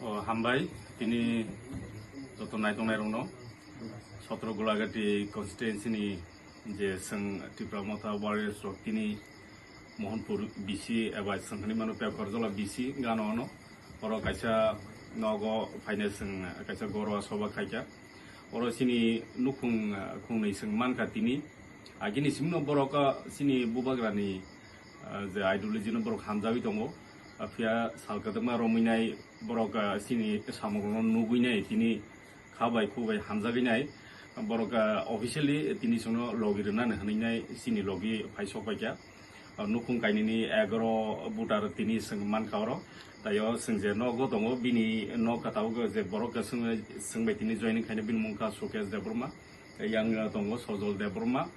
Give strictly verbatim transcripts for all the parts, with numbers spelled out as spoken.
O, hambai, tini joto naitongnai rokno, sotro Gulagati constituency ni je seng Tipra Motha warriors rok tini Mohanpur B C eba sengkhani mano Pekor Jola B C gano ono. Oro kaisa nogo phaina seng kaisa goro soba khaika. Oro sini nukhung, ah, khungnwi seng mankha tini. Agini simno borok, ah, sini bubagrani, ah, je ideology no borok hamjagwi tongo. Ah, phiya sal kwdwkma romwi nai borok, ah, sini samungrokno nugwi nai tini kha bai khuk bai hamjagwi nai. Borok, ah, officially tini chwngno logi rwnani hwnwi nai sini logi phai sok paikha. Ah, nukhung kainwini egaro voter tini chwng mankha oro. Tei o chwng je nogo tongo, bini nok ka tabuk je borok ka chwng, chwng bai tini joining khaina bini mung kha Sukesh Debbarma. Tei yang, ah, tongo Sojol Debbarma.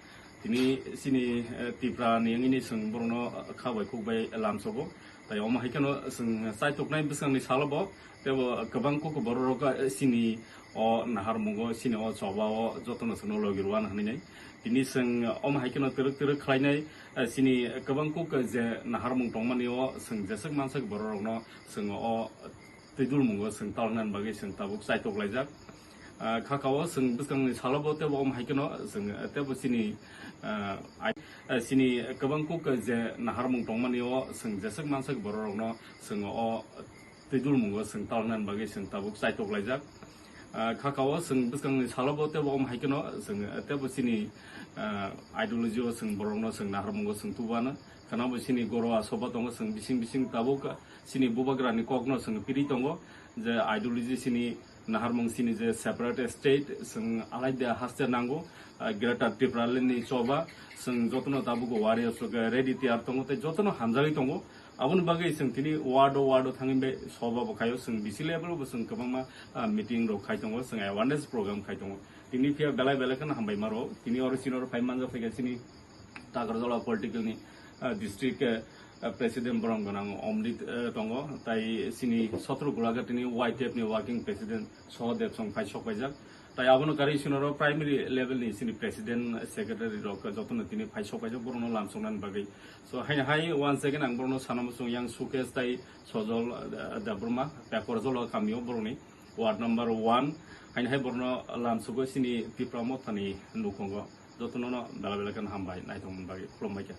Tini chini, eh, Tipra ni wngwi ni chwng borokno kha bai khuk bai lamsogo. Tei omo hai kheno chwng chaitoknai bwskangni salo bo teibo kwbang kuk borok rok, eh, chini o naharmungo, chini o choba o jotono chwngno logi rwna hwnwi nai. Tini chwng omo hai kheno twrwk twrwk khlainai, eh, chini kwbang kuk je naharmung tongmani o chwng jeswk manswk borok rokno chwng o twidulmungo chwng talnani bagwi chwng tabuk chaitok laijak. Ah, khakao chwng bwskangni salo bo teibo omo hai kheno chwng teibo chini, ah, ai-, ah, chini kwbang kuk je naharmung tongmani o chwng jeswk manswk borok rokno chwng o twidulmungo chwng talnani bagwi chwng tabuk chaitok laijak. Ah, khakao chwng bwskangni salo bo teibo omo hai kheno chwng teibo chini, ah, ideology o chwng borokno chwng naharmungo chwng tubano. Khwnabo chini goro asoba tongo chwng bising bising tabuk chini bubagrani kokno chwng piri tongo je ideology chini naharmung chini je separate state chwng alaida haste nango, ah, Greater Tipraland ni choba chwng jotono tabuk warriors rok ready tiyar tongo tei jotono hamjagwi tongo. Aboni bagwi chwng tini ward o ward o thangwi bai soba bo khaio, chwng B C level bo chwng kwbangma, ah, meeting rok khai tongo, chwng awareness program khai tongo. Tini phiya belai belai kheno hambai maro. Tini oro chini oro phai manjak phaikha chini Takarjala political ni, ah, district, eh, president borom gwnang Omrit, eh, tongo. Tai chini sotro Gulagati ni Y T F ni working president Sohodev song phai sok paijak. Tai abono kari chini oro primary level ni chini president secretary rok jotono tini phai sok paijak borokno lamsoknani bagwi. So, haino hai once again ang borokno sana muchung yang Sukesh tai Sojol, eh, Debbarma, Pekor Jola kamio borokni ward number one. Haino hai borokno lamsugo chini Tipra Mothani nukhungo. Jotono no bela bela khe hambai naithok bagwi khulumbai kha.